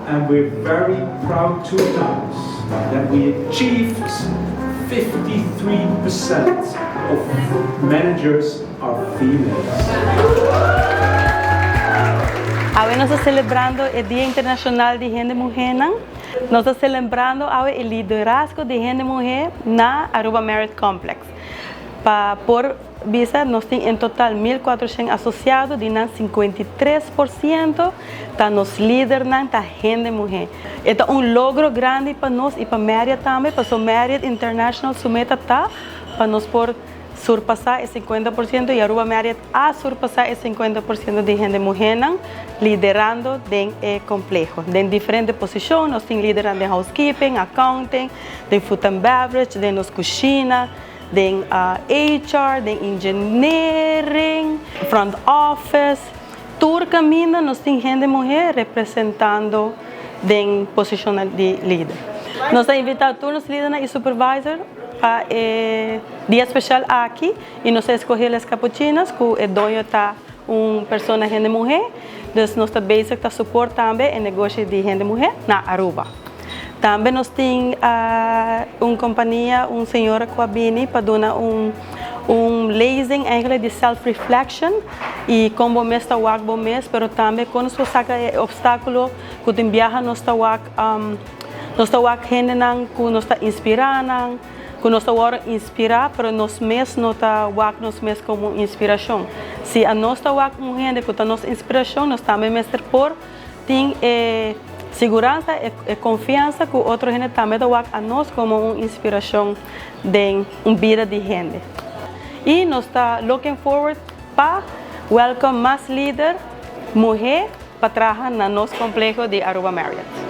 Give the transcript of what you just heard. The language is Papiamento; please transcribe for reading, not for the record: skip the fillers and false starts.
And we're very proud to announce that we achieved 53% of managers are females. Awe nos ta celebrando e Dia Internacional di Hende Muhe. Nos ta celebrando e liderazgo di hende muhe na Aruba Marriott Complex. Pa por bisa, nos tin en total 1.400 asociado, di nan 53% ta nos lidernan ta hende muhe. E ta un logro grandi pa nos y pa Marriott tambe, pa Marriott International su meta ta pa nos por surpasa e 50% y Aruba Marriott a surpasa e 50% di hende muhe liderando den e compleho. Den diferente posicion, nos tin liderando den housekeeping, accounting, den food and beverage, den nos cushina, den HR, den engineering, front office. Tur caminda nos tin hende muhe representando den posicion di lider. Nos ta invita tur e lidernan y supervisor pa e dia special aki y nos a scoge e Cappuccinas, cu e doño ta un persona hende muhe, dus nos ta basic ta support tambe e negoshi di hende muhe na Aruba. Tambe nos tin un compania, un señora cu a bini pa duna un lezing eigenlijk di self-reflection y con bo mes ta wak bo mes, pero tambe con nos saca obstaculo cu tin biaha nos ta wak nos ta wak hendenan cu nos ta inspira nan, cu nos ta wordo inspira, pero nos mes no ta wak nos mes como inspiracion. Si nos ta wak un hende cu ta nos inspiracion, nos tambe mester por tin seguransa y confiansa cu otro hende tambe ta wak nos como un inspiracion di un bida di hende. Y nos ta looking forward pa welcome mas lider muhe pa traha na nos compleho di Aruba Marriott.